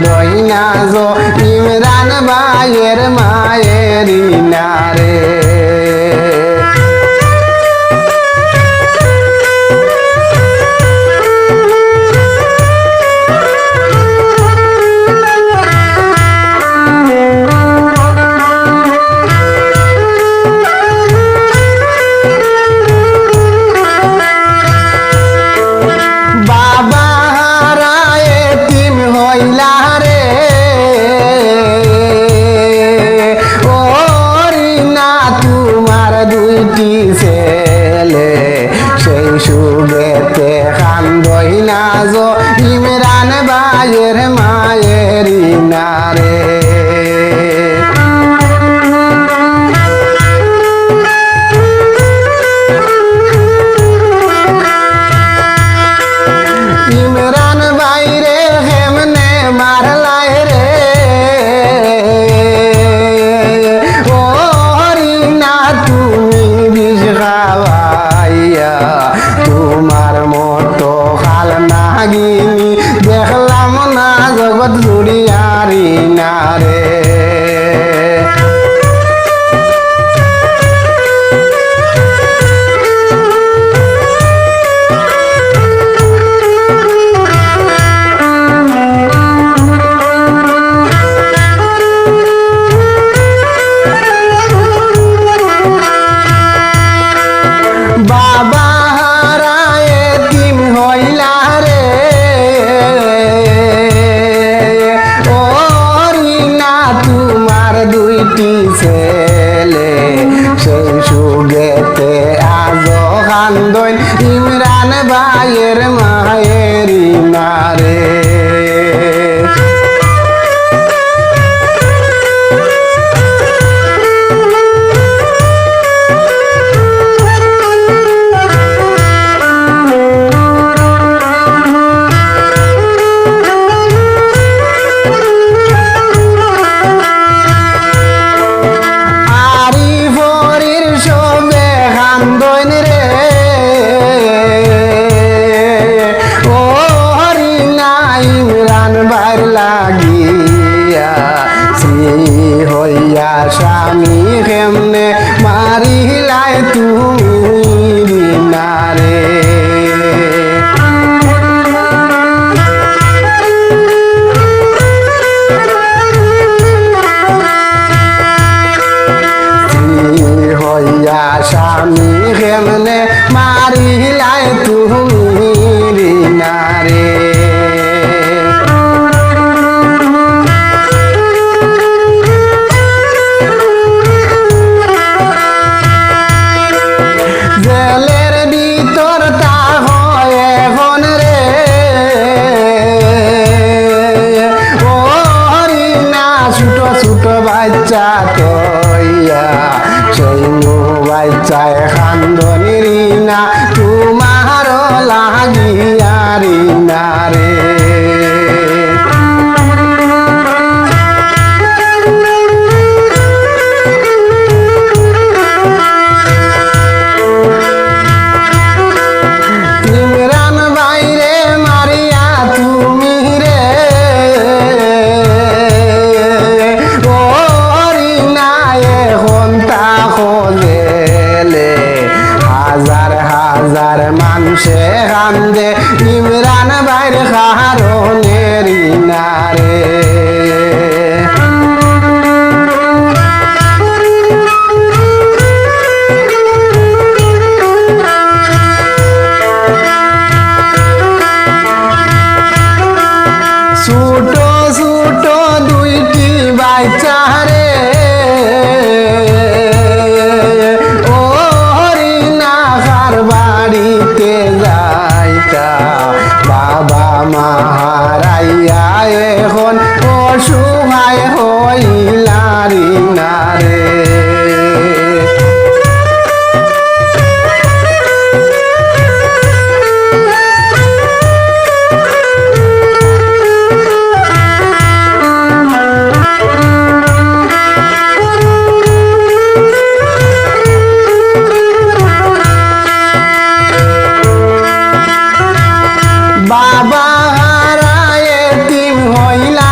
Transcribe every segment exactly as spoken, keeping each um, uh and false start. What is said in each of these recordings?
কইনা যো ইমরান ভাইয়ের মায়েরি নারে। বাবা হারা এতিম হইলা রে, ও রিনা, তোমার দুইটি ছেলে, সেই সুখেতে কান্দই না যো ইমরান ভাইয়ের মায়েরি নারে। ইমরান ভাইরে কেমনে মারলায় রে, ও রিনা, তুমি বিষ খাওয়াইয়া, তোমার মতো কাল নাগিনী দেখলাম না জগৎ জুড়িয়া রিনা রে। বাবা হারা এতিম হইলা রে, ও রিনা, তোমার দুইটি ছেলে, সেই সুখেতে আজো কান্দইন ইমরান ভাইয়ের মায়েরি নারে। আরি ফরির সবে কান্দইন রে, ও রিনা, ইমরান ভাইর লাগিয়া। স্ত্রী হইয়া স্বামী কেমনে মারিলায় তুমি রিনা রে। স্ত্রী হইয়া স্বামী কেমনে মারিলায় তুমি রিনা রে। জেলের ভিতর থাকো এখন রে, ও রিনা, ছোট ছোট বাচ্চা তইয়া, সেই বাচ্চায় কান্দইন রিনা, তোমার লাগিয়া রিনা রে। ইমরান ভাইরে মারিয়া তুমি রে, ও রিনা, এখন থাকো জেলে। হাজার হাজার মানষে কান্দে ইমরান ভাইর কারণে রিনা রে। ছোট ছোট দুইটি বাচ্চারে, ও রিনা, কার বাড়িতে যাইতা, বাবা মা হারাইয়া এখন অসহায় হইলা রিনা রে। বাবা হারা এতিম হইলা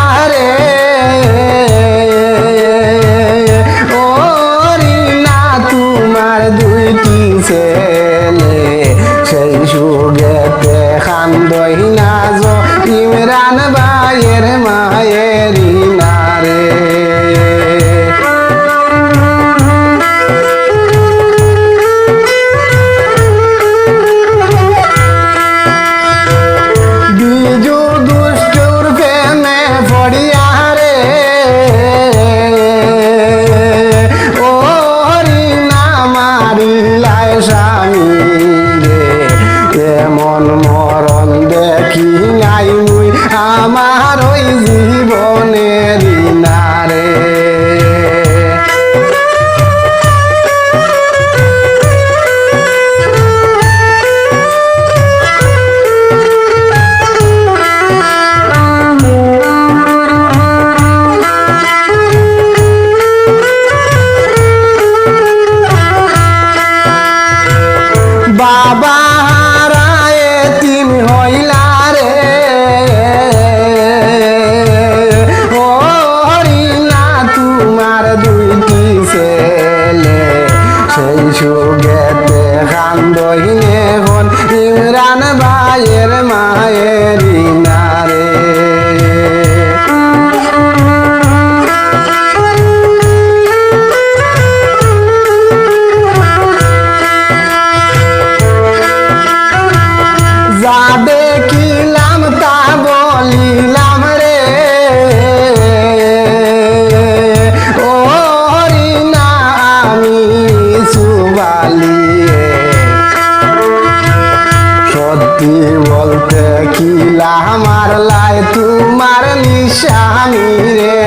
আমার লাই তোমার নিশানি রে।